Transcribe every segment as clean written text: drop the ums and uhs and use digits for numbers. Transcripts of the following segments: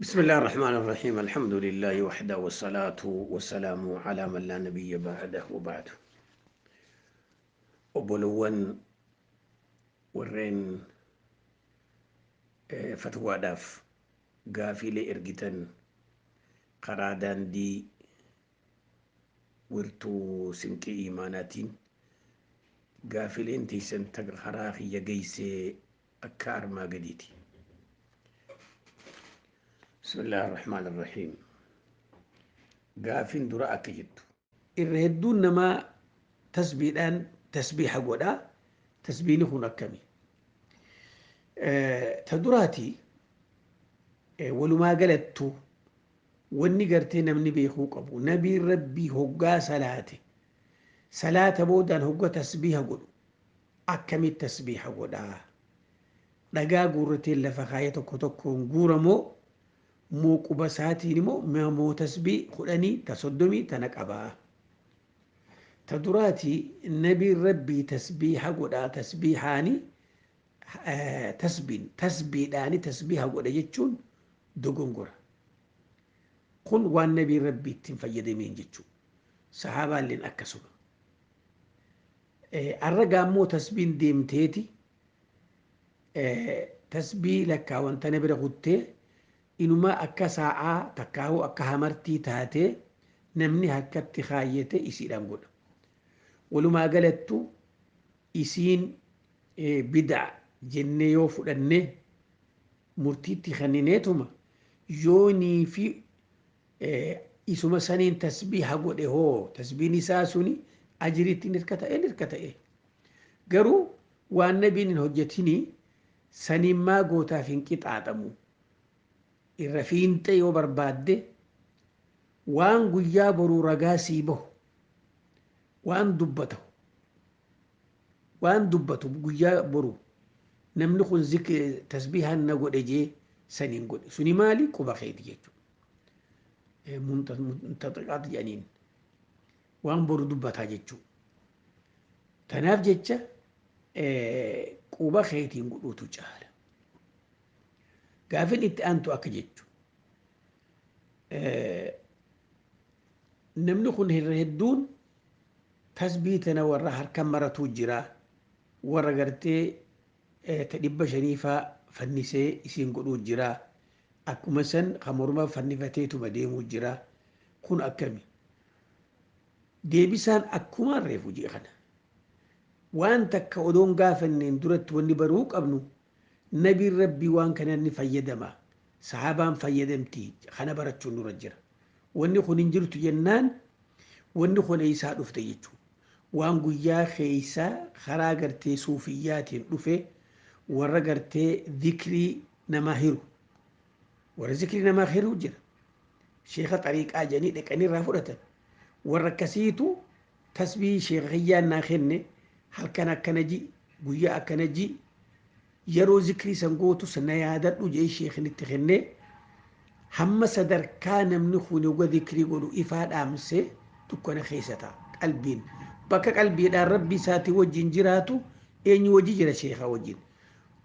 بسم الله الرحمن الرحيم الحمد لله وحده والصلاة والسلام على من لا نبي بعده وبعد. Obbolowwan warreen fatwaadhaaf gaafiilee ergitan karaa daandii wirtuu sinqii imaanaatiin, gaafileen teessan karaa kiyya geessee akka armaa gadiiti. بسم الله الرحمن الرحيم. Gaafiin dura akka jettu, irra hedduun namaa tasbiidhaan tasbiiha godhaa, tasbiini kun akkami? Ta duraati, walumaa galattu wanni gartee namni beekuu qabu, nabiin Rabbii hoggaa salaate, salaata boodaan hogga tasbiiha godhu akkamitti tasbiiha godhaa? Dhagaa guurratee lafa kaayee tokko tokkoon guuramoo, moo quba isaatiin immoo, moo tasbii 10 ta 30 tana qabaa? Ta duraati, nabiin Rabbii tasbiiha godhaa, tasbiihaani tasbiin tasbiidhaani tasbiiha godha jechuun dogongora. Kun waan nabiin Rabbii ittiin fayyadameen jechuudha. Sahaabaalleen akkasuma. Arra gaammoo tasbiin deemteeti tasbii lakkaawan tana bira kuttee inumaa akka saa'aa takkaahuu akka hamartii taatee namni harkatti kaayyate isiidhaan godha. Walumaa galattu isiin bid'a jennee yoo fudhanne, murtiitti kennineetuma, yoonii fi isuma saniin tasbiiha godhe hoo, tasbiin isaa suni ajiriitti ni hirka ta'e, ni hirka ta'e. Garuu waan nabiin hin hojjetinii saniin maa gootaaf hin qixaaxamu. Irra fiinxee yoo barbaadde, waan guyyaa boruu ragaa sii bahu, waan dubbatu, waan dubbatu guyyaa boruu namni kun tasbiihaan na godhe jee saniin godhe suni maali? Quba keeti jechuudha. Muntaxiqaat jedhaniin waan boru dubbataa jechuudha. Tanaaf jecha quba keetiin godhuutu caala. Gaafin itti aantu akka jechu, namni kun irra hedduun tasbii tana warra harka maratuu jira, warra gartee ta 500faa fannisee isiin godhuu jira, akkuma san kan morma fannifateetuma deemuu jira, kun akkami? Deebisaan akkuma reefu jee kana. Waan takka odoon gaafanneen duratti wanni baruu qabnu, nabiin Rabbii waan kana ni fayyadama, sahaabaan fayyadamti, kana barachuun nurra jira. Wanni kun hin jirtu jennaan, wanni kun eessaa dhufte jechuudha. Waan guyyaa keessa karaa gartee suufiyyaatiin dhufe, warra gartee zikrii namaa hiru, warra zikrii namaa hiru jira. Sheeka xariiqaa jedhanii dhaqanii irraa fudhatan. Warra akkasiitu tasbii sheeka kiyyaan naa kenne, halkan akkana ji, guyyaa akkana ji, yeroo zikrii san gootu sana yaadadhu jee sheekni itti kennee, hamma sadarkaa namni kun yoga zikrii godhu ifaa dhaamsee dukkana keessa ta'a. Qalbiin bakka qalbiidhaan Rabbi isaatii wajjin jiraatu eenyu wajji jira? Sheekaa wajjin.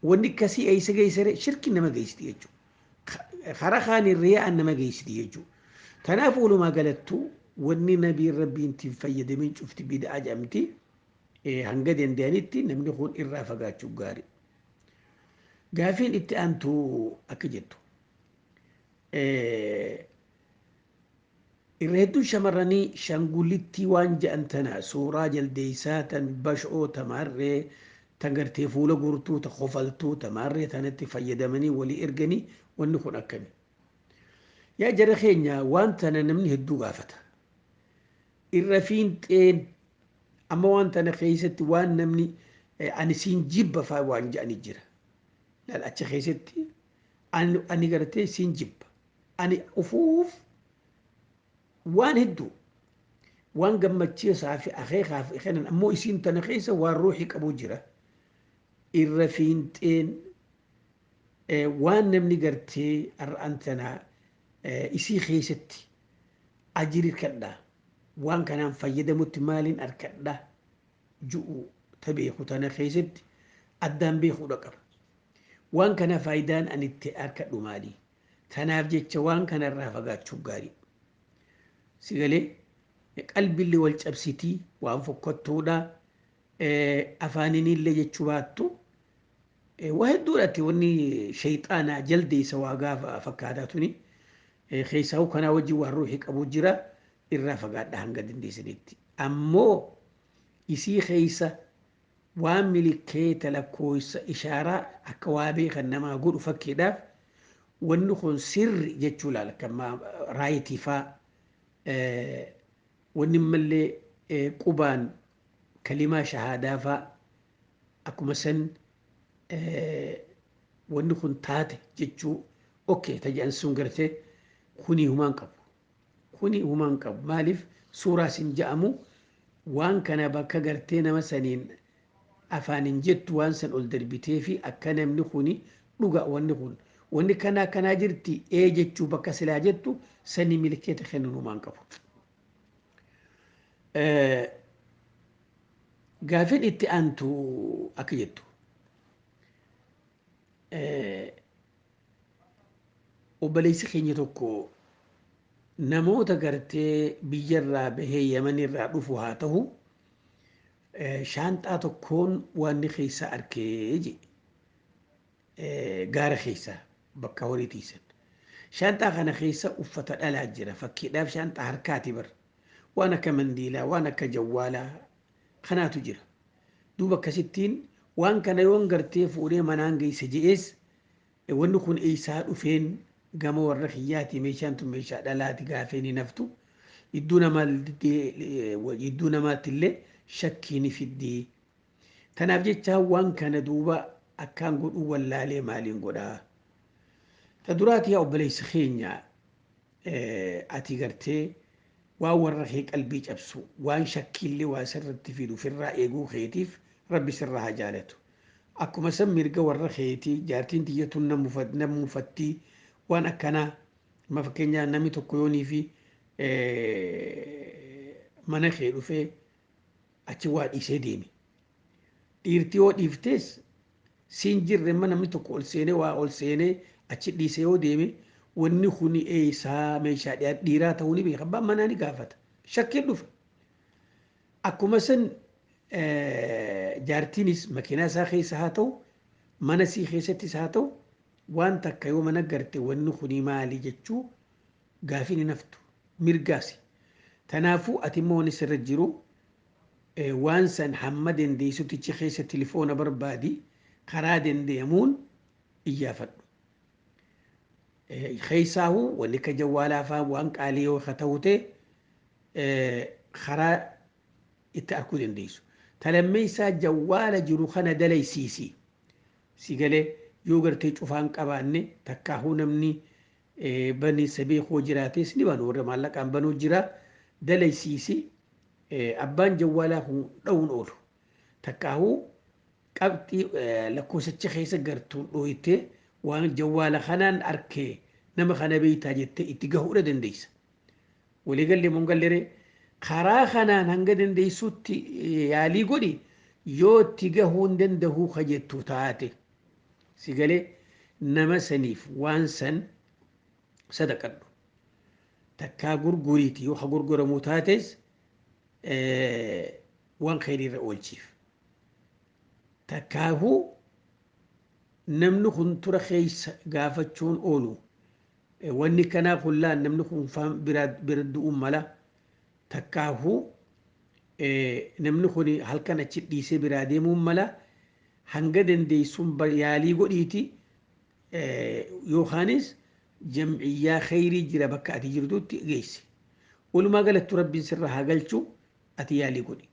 Wanni akkasii eessa geessare? Shirki nama geessiti jechuudha. Karaa kaaniin riyaa'an nama geessiti jechuudha. Kanaaf walumaa galattuu wanni nabiin Rabbiin ittiin fayyadamin cufti bid'aa jedhamti. Hanga danda'anitti namni kun irraa fagaachuu gaarii. Gaafiin itti aantu akka jettu, irra hedduun shamarranii shangulittii waan jedhan tana, suuraa jaldeessaa tan bash'oo tamaarree tan gartee fuula guurtuu ta kofaltuu tamaarree tanatti fayyadamanii walii erganii, wanni kun akkami? Yaa jara keenya, waan tana namni hedduu gaafata. Irra fiinxeen amma waan tana keessatti waan namni ani siin jibba faa waan jedhani jira. Laal, achi keessatti ani gartee siin jibba. Ani ufuuf waan hedduu waan gammachiisaa fi akeekaa fi kanan ammoo isiin tana keessa waan ruuxii qabu jira. Irra fiinxeen waan namni gartee har'aan tana isii keessatti ajiri kadhaa, waan kanaan fayyadamutti maaliin arkadhaa ju'u ta beeku tana keessatti addaan beekuudha qaba. Waan kana faayidaan ani itti arkadhu maali? Tanaaf jecha waan kanarraa fagaachuun gaarii. Sigalee qalbillee wal cabsitii waan fokkottuudha. Afaaninillee jechuu baattu. Waa hedduudhaatti wanni shayxaanaa jaldeessa waa gaafa fakkaataa tuni. Keessaa kanaa wajjin waan ruuxii qabu jira irraa fagaadha hanga dandeessanitti. Ammoo isii keessa waan milikeeta lakkoofsa ishaaraa akka waa beekan namaa godhu fakkiidhaaf wanni kun sirri jechuu laala kan raayitii faa wanni mallee qubaan kalimaa shahaadaa faa akkuma san wanni kun taate jechuu okkee tajaan sun gartee kuni humaan qabu. Kuni humaan qabu. Maaliif suuraa sin ja'amu waan kana bakka gartee nama saniin afaanin jettu waan san ol darbitee fi akka namni kuni dhuga wanni kun wanni kanaa kanaa jirti ee jechuu bakka silaa jettu sanii milikeeta kennuun humaan qabu. Gaafin itti aantu akka jettu. Obboleessi keenya tokko namoota gartee biyyarraa bahee Yamanirraa dhufu haa ta'u shaanxaa tokkoon waan inni keessaa arkee je gaara keessaa bakka horii tiisan. Shaanxaa kana keessa uffata dhalaa jira. Fakkiidhaaf shaanxaa harkaati bar. Waan akka mandiilaa, waan akka jawwaalaa kanaatu jira. Duuba akkasittiin waan kana yoon gartee fuudhee manaan geesse je'ees wanni kun eessaa dhufeen gama warra kiyyaati meeshaan tun meeshaa dhalaati gaafee ni naftu. Iddoo namaatti illee shakkii ni fiddii. Tanaaf jecha waan kana duuba akkaan godhuu wallaalee maaliin godhaa? Ta duraati yaa obboleessa keenya ati gartee waan warra kee qalbii cabsu waan shakkiillee waa sirratti fidu ofirraa eeguu keetiif rabbi sirraa haa jaalatu. Akkuma san mirga warra keetii jaartiin tiyyatuun nama mufattii waan akkanaa amma fakkeenyaa namni tokko yoonii fi mana kee dhufee achi waa dhiisee deeme. Dhiirtii yoo dhiiftes siin jirre amma namni tokko ol seenee waa ol seenee achi dhiisee yoo deeme wanni kuni eessaa meeshaa dhiiraa ta'uu ni beeka. Abbaan manaa ni gaafata. Shakkiin dhufa. Akkuma san jaartiinis makiinaa isaa keessa haa ta'u mana sii keessattis haa ta'u waan takka yoo mana garte wanni kuni maali jechuu gaafii ni naftu mirgaasi. Tanaafuu ati immoo wanni sirra jiru waan san hamma dandeessutichi keessa tilifoona barbaadi karaa dandeemuun iyyaafadhu. Keessaahuu wanni akka jawwaalaa fa'aa waan qaalii yoo ta'u ta'e karaa itti arguu dandeessu. Talammeessaa jawwaala jiru kana dalaysiisi. Si galee yoo gartee cufaan qabaanne takkaahuu namni bani sabeekoo jiraates ni banu warra maallaqaan banuu jira dalaysiisi. Abbaan jawwaalaa kun dha'uun oolu. Takkaahuu qabxii lakkoofsicha keessa gartuun dhooytee waan jawwaala kanaan arkee nama kana beeytaa jettee itti gahuudha dandeessa. Waliigallee mongalleree karaa kanaan hanga dandeessutti yaalii godhi yoo itti gahuu hin danda'uu ka jettu taate. Si galee nama saniif waan san sadaqadhu. Takkaa gurguriiti yoo ka gurguramuu taates waan kheyriirra oolchiif. Takkaahuu namni kun tura keessa gaafachuun oolu wanni kanaa kun laan namni kun faan bira du'uun mala takkaahuu namni kun halkan achi dhiisee biraa deemuun mala hanga dandeessuun yaalii godhiiti yookaanis jamciyyaa kheyrii jira bakka ati jirtutti geessi. Walumaa galattu rabbiin sirra haa galchu ati yaalii godhi.